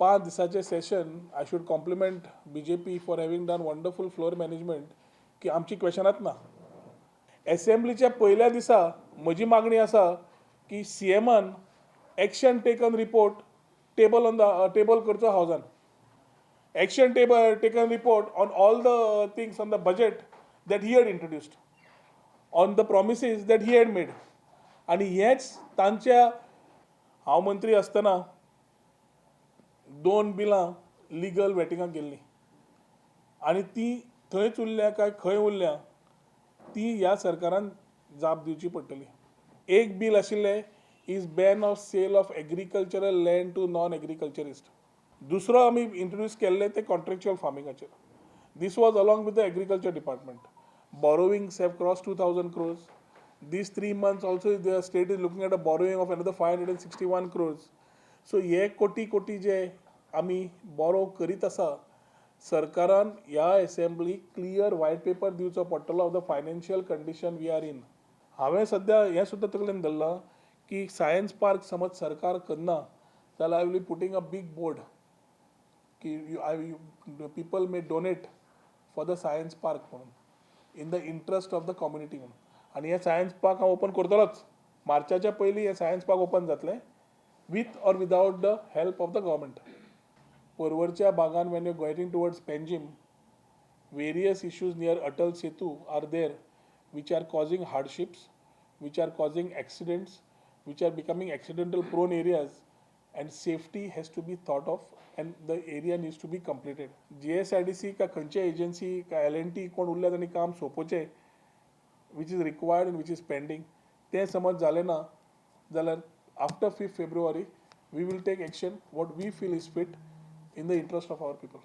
5 दिसाचें session, I should compliment BJP for having done wonderful floor management की आमची क्वेशनात ना. एसेंब्लीच्या पयल्या दिसा म्हजी मागणी आसा की सीएमान action taken report table on the table करचो हावजान, action table taken report on all the things on the budget that he had introduced, on the promises that he had made. आनी हेच तांच्या, हांव मंत्री आसतना दोन बिलां लिगल वेटिंगाक गेल्लीं आनी ती थंयच उरल्या काय खंय उरल्या, ती ह्या सरकारान जाप दिवची पडटली. एक बील आशिल्लें is ban of sale of agricultural land to non agriculturist. दुसरो आमी इंट्रोड्यूस केल्ले ते contractual फार्मिंगाचेर. This was along with the agriculture department. Borrowings have crossed 2000 crores. These 3 months also, the state is looking at a borrowing of another 561 crores. So हे कोटी कोटी जे आमी बोरो करीत आसा, सरकारान ह्या एसेंब्लीक क्लियर वायट पेपर दिवचो पडटलो of the financial condition we are in. हांवें सद्या हें सुद्दां तकलेन धरलां की सायन्स पार्क समज सरकार करना जाल्यार I will be putting a big board की you I people may donate for the science park म्हणून, in the interest of the community म्हणून. आनी हें सायन्स पार्क हांव ओपन करतलोच. मार्चाच्या पयलीं हें सायन्स पार्क ओपन जातलें, with or without the help of the government. पर्वरच्या भागान, when you going towards Panjim, various issues near Atal Setu are there which are causing hardships, which are causing accidents, which are becoming accidental prone areas, and safety has to be thought of and the area needs to be completed. GSIDC का खंयचे agency का L&T कोण उरल्या तांणी काम सोंपोवचें, which is required and which is pending. तें समज जालें ना जाल्यार after 5th February we will take action what we feel is fit in the interest of our people.